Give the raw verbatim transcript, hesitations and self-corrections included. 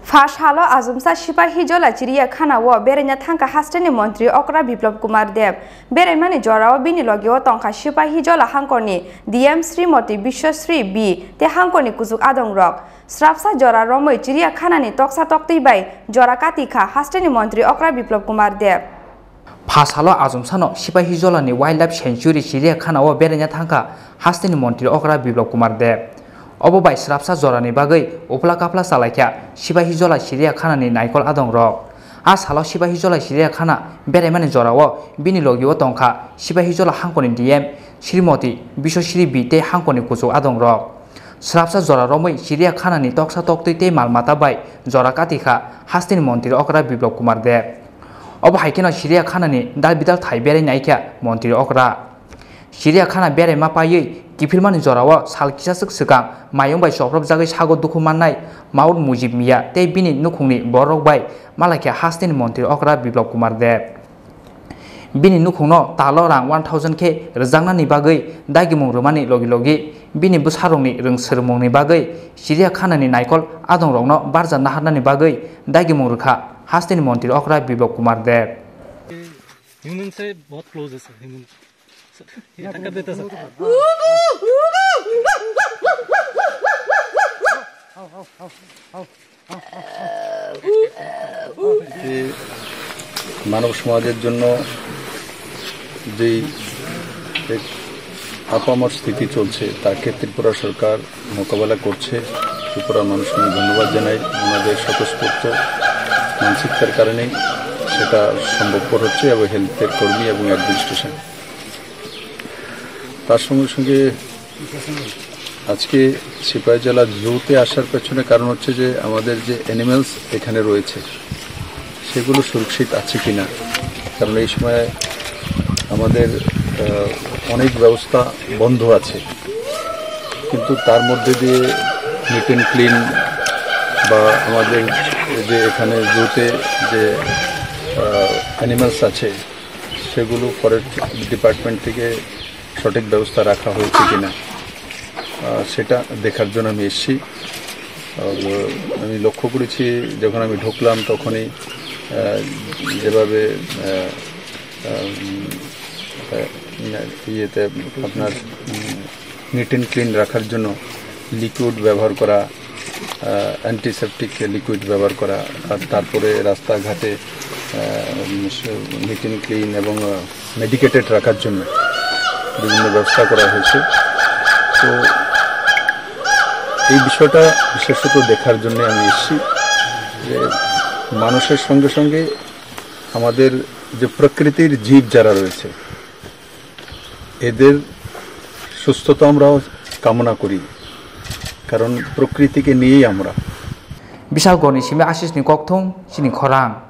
Pha salo achomsa Sipahijola Chiriyakhana o beraina thangkha hasteni montri okra Biplab Kumar Deb. Beraimani jorao bini logeo tongkha Sipahijola hangkorni D M Srimoti Biswasri B tei hangkorni kuchuk adongrok. Srapsa jora romwi Chiriyakhanani toksa toktwi bai jora katikha hasteni montri okra Biplab Kumar Deb. Pha salo achomsano Sipahijola ni Wildlife Sanctuary Chiriyakhana o beraina thangkha hasteni montri okra Biplab Kumar Deb. Obo bai srapsa jorani bagwi uphla kaphla chalaikha Sipahijola Chiriyakhana ni naikol adongrok. A salo Sipahijola Chiriyakhana beraimani jorao bini logio tongkha Sipahijola hangkorni D M Srimoti Biswasri B tei hangkorni kuchuk adongrok. Srapsa jora romwi Chiriyakhana ni toksa toktwi tei mal mata bai jora katikha hasteni montri okra Biplab Kumar Deb. Obo hai kheno Chiriyakhana ni dal bidal thai berai naikha montri okra. Chiriyakhana beraima paiwi kiphilmani jorao sal kisaswk swkang mayung bai chopropjagwi sago dukhu mannai Maut Mujib Miya tei bini nukhungni bororok bai malaikha hasteni montri okra Biplab Kumar Deb. Bini nukhungno talo rang one thousand khe rwjaknani bagwi dagimung rwmani logi logi bini bwsarokni rwngswrwngmungni bagwi Chiriyakhanani naikol adongrokno barja naharnani bagwi dagimung rwkha hasteni montri okra Biplab Kumar Deb. Human से बहुत क्लोज है sir, human. ये धक्का देता सर। যে মানব সমাজের জন্য যেই এক আপামর স্থিতি চলছে, তাকে ত্রিপুরা সরকার মোকাবেলা করছে। ত্রিপুরা মানুষকে আমি ধন্যবাদ জানাই, ওনাদের স্বতঃস্ফূর্ত মানসিকতার কারণেই সেটা সম্ভবপর হচ্ছে এবং হেলথের কর্মী এবং অ্যাডমিনিস্ট্রেশন। তার সঙ্গে সঙ্গে আজকে সিপাহীজলা জুতে আসার পেছনে কারণ হচ্ছে যে আমাদের যে অ্যানিমেলস এখানে রয়েছে সেগুলো সুরক্ষিত আছে কিনা, কারণ এই সময় আমাদের, আহ, অনেক ব্যবস্থা বন্ধ আছে, কিন্তু তার মধ্যে দিয়ে নিট অ্যান্ড ক্লিন বা আমাদের যে এখানে জুতে যে, আহ, অ্যানিমেলস আছে সেগুলো ফরেস্ট ডিপার্টমেন্ট থেকে সঠিক ব্যবস্থা রাখা হয়েছে কিনা, আহ, সেটা দেখার জন্য আমি এসেছি। আর, আহ, আমি লক্ষ্য করেছি যখন আমি ঢুকলাম তখনই, আহ, যেভাবে, আহ, আহ, উম, আহ, ইয়েতে আপনার, উম, নিট অ্যান্ড ক্লিন রাখার জন্য লিকুইড ব্যবহার করা, আহ, অ্যান্টিসেপটিক লিকুইড ব্যবহার করা, আর তারপরে রাস্তাঘাটে, আহ, উম, নিট অ্যান্ড ক্লিন এবং, আহ, মেডিকেটেড রাখার জন্য বিভিন্ন ব্যবস্থা করা হয়েছে। তো এই বিষয়টা বিশেষত দেখার জন্য আমি এসেছি যে মানুষের সঙ্গে সঙ্গে আমাদের যে প্রকৃতির জীব যারা রয়েছে, এদের সুস্থতা আমরাও কামনা করি, কারণ প্রকৃতিকে নিয়েই আমরা। Bishalgarhni simi Ashisni kokthung chini khorang.